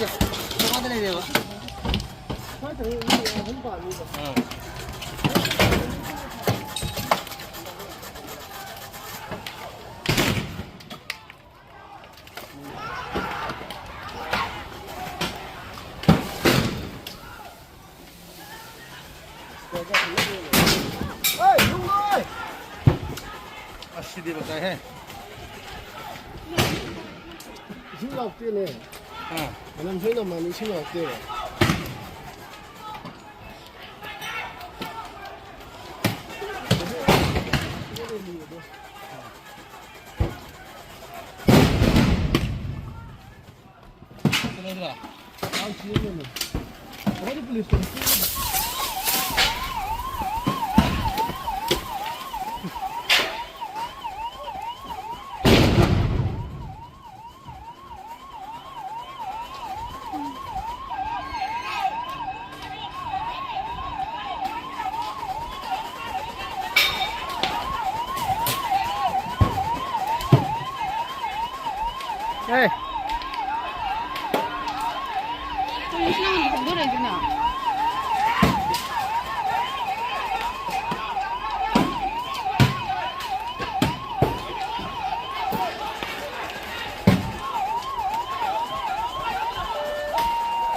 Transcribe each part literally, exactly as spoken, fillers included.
ꯃꯈꯥꯗ ꯂꯩꯔꯦꯕ꯫ ꯑꯁ, ꯁꯤꯗꯤ ꯐꯖꯩꯍꯦ꯫ ꯏꯁꯤꯡ ꯂꯥꯛꯇꯦꯅꯦ꯫ ꯑꯥ꯫ ꯃꯅꯝ ꯁꯣꯏ ꯅꯝꯃꯅꯤ, ꯏꯁꯤꯡ ꯂꯥꯛꯇꯦꯕ꯫ ꯑꯦ꯫ ꯀꯩꯅꯣ ꯁꯤ ꯅꯪ ꯍꯥꯟꯅ ꯐꯣꯡꯗꯣꯔꯛꯏꯗꯨꯅ?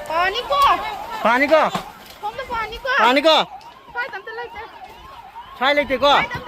ꯄꯥꯅꯤꯀꯣ꯫ ꯄꯥꯅꯤꯀꯣ꯫ ꯁꯣꯝꯗ ꯄꯥꯅꯤꯀꯣ꯫ ꯄꯥꯅꯤꯀꯣ꯫ ꯁ꯭ꯋꯥꯏꯗ ꯑꯝꯇ ꯂꯩꯇꯦ꯫ ꯁ꯭ꯋꯥꯏ ꯂꯩꯇꯦꯀꯣ꯫ ꯁ꯭ꯋꯥꯏꯗ